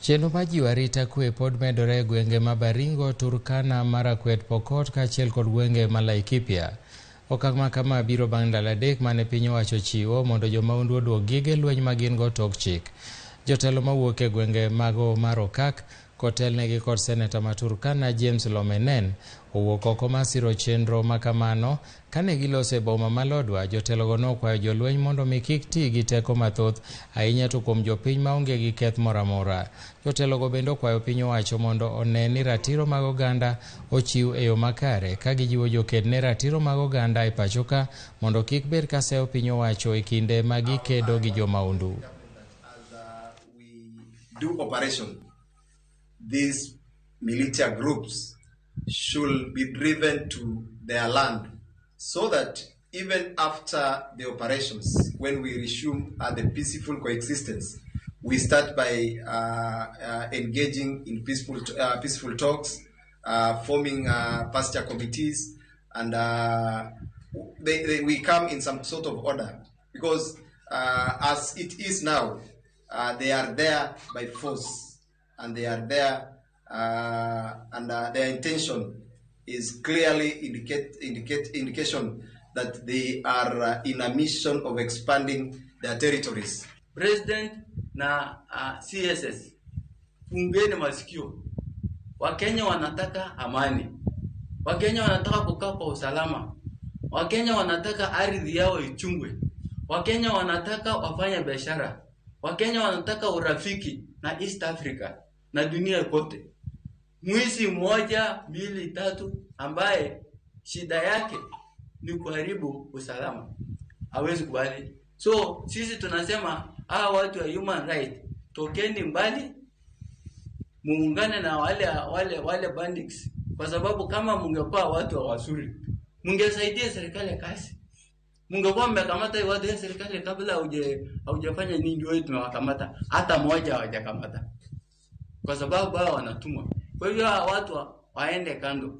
Chenro mar jiwo arita kwe pod medore e gwenge ma Baringo, Turkana, Marakwet, Pokot kaachiel kod gwenge ma Laikipia. Okang' ma kama biro bang' ndalo 3 mane piny owacho chiwo mondo jomahundu oduok gige lweny ma gin go tok chik. Jotelo mawuok e gwenge mago mar Okak kotelnegi kod seneta ma Turkana James Lomenen owuok oko mar siro chenro ma kamano. Kane giloso e boma ma Lodwar, jotelogo nokwayo jolweny mondo mi kik ti gi teko mathoth ahinya to kuom jopiny maonge gi keth moro amora. Jotelogo bende okwayo piny owacho mondo one ni ratiro mag oganda ochiw e yo makare ka gijiwo joked ne ratiro mag oganda e pacho ka mondo kik bed ka seyo piny owacho e kinde ma gikedo gi jomahundu. Do operation, these militia groups should be driven to their land so that even after the operations, when we resume the peaceful coexistence, we start by engaging in peaceful talks, forming pasture committees, and we come in some sort of order, because as it is now, they are there by force, and they are there, and their intention is clearly indication that they are in a mission of expanding their territories. President na CSS, fungeni masikio. Wakenya wanataka amani. Wakenya wanataka kukaa kwa usalama. Wakenya wanataka ardhi yao ichungwe. Wakenya wanataka wafanye biashara. Wakenya wanataka urafiki na East Africa na dunia kote. Mwizi 1, 2, 3 ambaye shida yake ni kuharibu usalama hawezi kubali. So sisi tunasema hawa watu wa human right, tokeni mbali, muungane na wale bandits, kwa sababu kama mungekuwa watu wa wazuri mungesaidia serikali kazi. Mungekuwa mmekamata watu wa serikali kabla haujafanya nini, wewe tumewakamata, hata mmoja hawajakamata, kwa sababu hao wanatumwa. Kwa hivyo hawa watu waende kando.